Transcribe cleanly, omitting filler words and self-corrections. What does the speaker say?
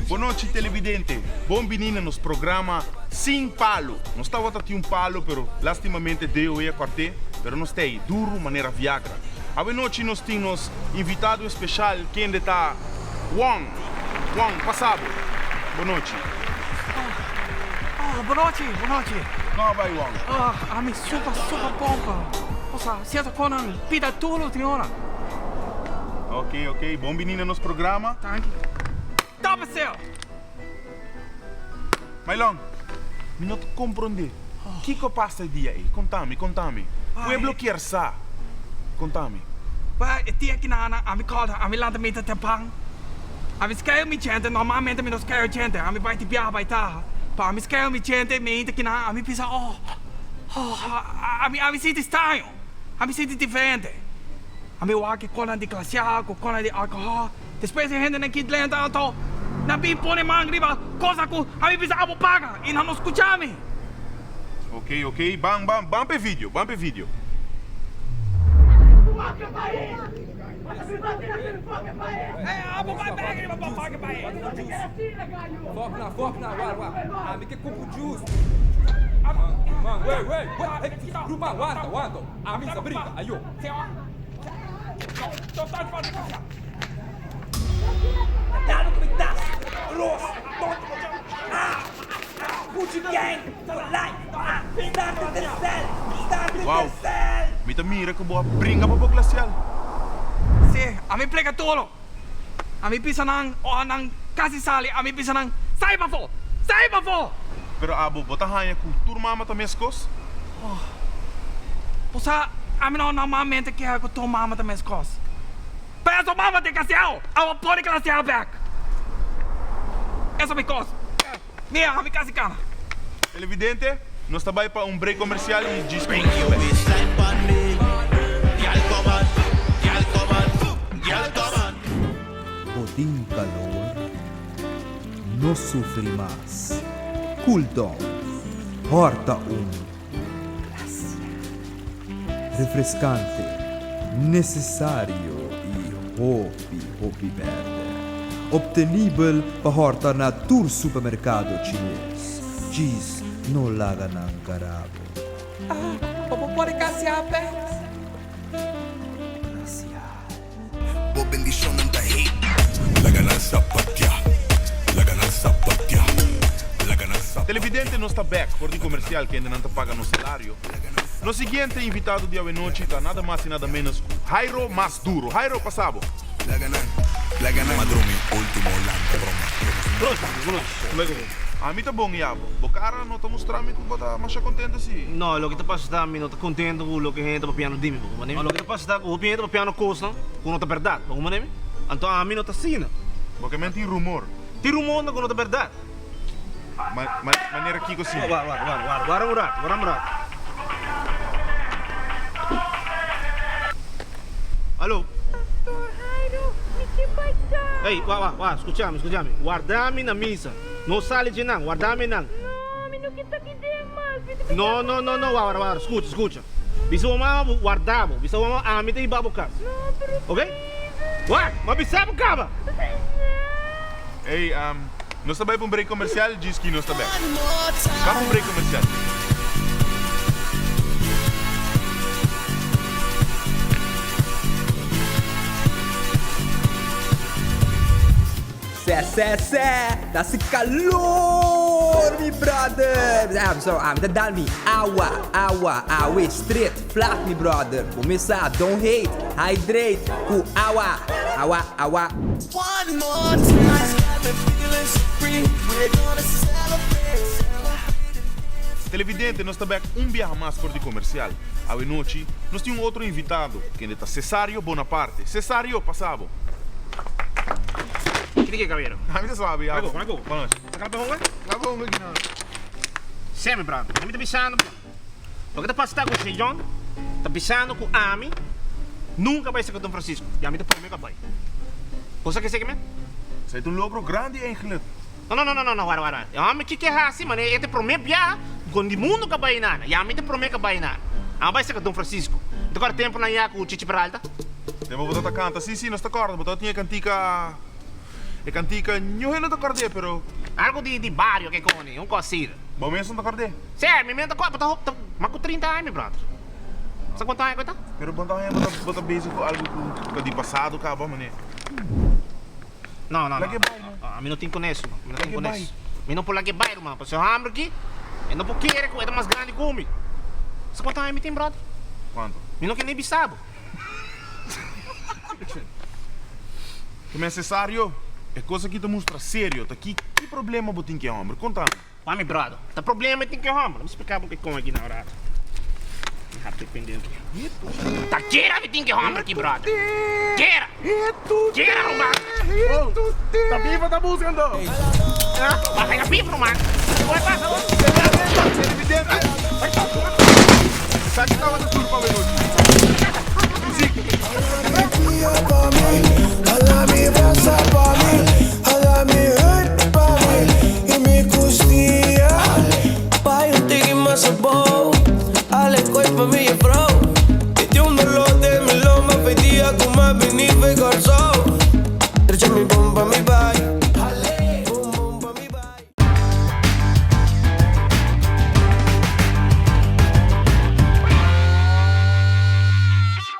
Bon nochi televidente, bon bini na nos programa Sin Palo. Nos tabata tin un palo pero lastimamente DOE a cort'é, pero nos ta ei duro manera Viagra. Awe nochi nos tin nos invitado especial kende ta Wong. Wong, pasa bo. Bon nochi. Oh, bon nochi, bon nochi. No bai Wong. Oh, ami super, super bon pa. Osa, cierto konan pida tulo tin ora. Ok, ok, bon bini na nos programa. Danki. Stop it seo! Mailon, mi no ta comprende. Kiko a pasa e dia ei? Contami, contami. Pueblo kier sa. Contami. Well, e dia kinana ami corda, ami lanta mita tempan. Ami skeu mi djente, normalmente mi no skeu djente, ami bai di biaha bai taha. Pa ami skeu mi djente, mi inta kinana, ami bisa, oh, oh, ami, ami sinti straño, ami sinti diferente. Ami wak e konan di glacial ku konan di alcohol. Despues e hendenan ki drenta anto nan bin pone man riba cosa ku ami bisa abo paga i nan no skucha mi. Ok ok ban ban ban pa e video ban pa e video. Wow, mi ta mira ku bo a bringa pa bo glasial. Sí, ami plega tolo. Ami bisa nan ora nan kasi sali, ami bisa nan, Sai pafó! Sai pafó! Pero abo, bo ta haña ku tur mama ta meskos? Oh, bo sa, ami no normalmente kere ku tur mama ta meskos. Pero eso mama tin kasiao, awa pone klasiao bek. Eso mi kos. Mira, ami kasi kana. Televidente, nos ta bai pa un break comercial y djis cu nos ta bek. Bo tin calor? No sufri mas. Cool down. Horta un glacial. Refrescante, necesario y hopi hopi berde. Obtenibel pa horta na tur supermercado Chines. Djis no laga nan garabo. Ah, bo por pone glacial bek? Glacial. Bo bendishonnan ta hate. Laga nan sapatia, laga nan sapatia, laga nan sapatia. Televidente nos ta bek for di comercial kende nan ta paga nos salario. Nos siguiente invitado di awenochi ta nada mas y nada menos cu Jairo Mas Duro. Jairo, pasa bo. Laga nan, laga nan. Madrumi ultimo lanta broma. Ami ta bon y abo? Bo cara no ta mustra mi cu bo ta masha contento si. No, loke ta pasa ta mi no ta contento cu loke hende ta papiando di mi, bo comprende mi? Loke ta pasa ta cu hopi hende ta papiando cosnan cu no ta berdad, bo comprende mi? Anto ami no ta asina. Bo ke men tin rumor? Tin rumornan cu no ta berdad. Manera kiko si? Warda, warda, warda, warda, warda un rato, warda un rato. Alo. Pastor Jairo, mi ke bai kas. Ey, wa, wa, wa, scucha mi, scucha mi. Warda mi na misa. No sali dje nan, warda mi nan. No, mi no ke ta ki den mas, mi ta bisa No, no, no, no, warda, warda, scucha, scucha. Bisa bo mama bo warda bo, bisa bo mama ami ta hiba bo kas. No, pero Ok? Wak, m'a bisa bo kaba! Ey, nos ta bai pa un break comercial, djis ki nos ta bek. Ba pa un break comercial. Sè sè sè, ta hasi kalor mi brother. So ami ta dal mi awa, awa, awe stret, flat mi brother. Bo mes sa, don't hate, hydrate ku awa, awa, awa. Televidente, nos ta bek un biaha mas for di comercial. Awe nochi, nos tin un otro invitado, kende ta Cesario Bonaparte. Cesario, pasa bo. Kini ke cabero? Ami ta suabe ya. Mako, mako. Buenas. Ta kla pa hunga? Kla pa hunga kina. Semi brother, ami ta bisando loke ta pasa ta ku Shejon ta bisando ku ami nunka bai saka Don Francisco i ami ta prome ka bai. Bo sa ke seki men? Esei ta un logro grandi eigenlijk. No no no no no wara wara. E homber kiko e hasi manera e ta prome biaha ku di mundu ka bai nada i ami ta prome ka bai nada. Ami bai saka Don Francisco. Mi ta kòrda tempunan ya ku Chichi Peralta. Tempu bo ta ta kanta? Si si nos ta kòrda bo ta tin e kantika. E kantika njo hende ta kòrd'é, pero. Algu di di bario ke koni, un kosida. Bo mes no ta kòrd'é? Sí, mi mes ta kòrda, pero ta mas ku trinta aña, mi bròder. Sa kuantu aña ku e ta? Pero bo ta haña bo ta bo ta bezig ku algu ku ta di pasado kaba, manera. No, no, no. Lag'é bai, no. Ami no tin ku nesu, mi no tin Lag'é ku bai. nesu. Mi no por lag'é bai, ruman, pasobra e hòmber aki, e no por kere ku e ta mas grandi ku mi. Sa kuantu aña mi tin, bròder? Kuantu? Mi no ke ni bisa bo. Ke necesario? E kos aki ta mustra serio. Ta ki ki problema bo tin ku e hòmber? Konta mi. Wak mi bròder, ta problema mi tin ku e hòmber. Mi splika bo kikon aki na un rato. Mi hapta e pendiente. Ta kera mi tin ku e hòmber aki, bròder. Kera! Kera, ruman! Ta biba ta buska anto. Baka ya biba, ruman. Kiko a pasa bo? Esaki tabata tur pa awe nochi.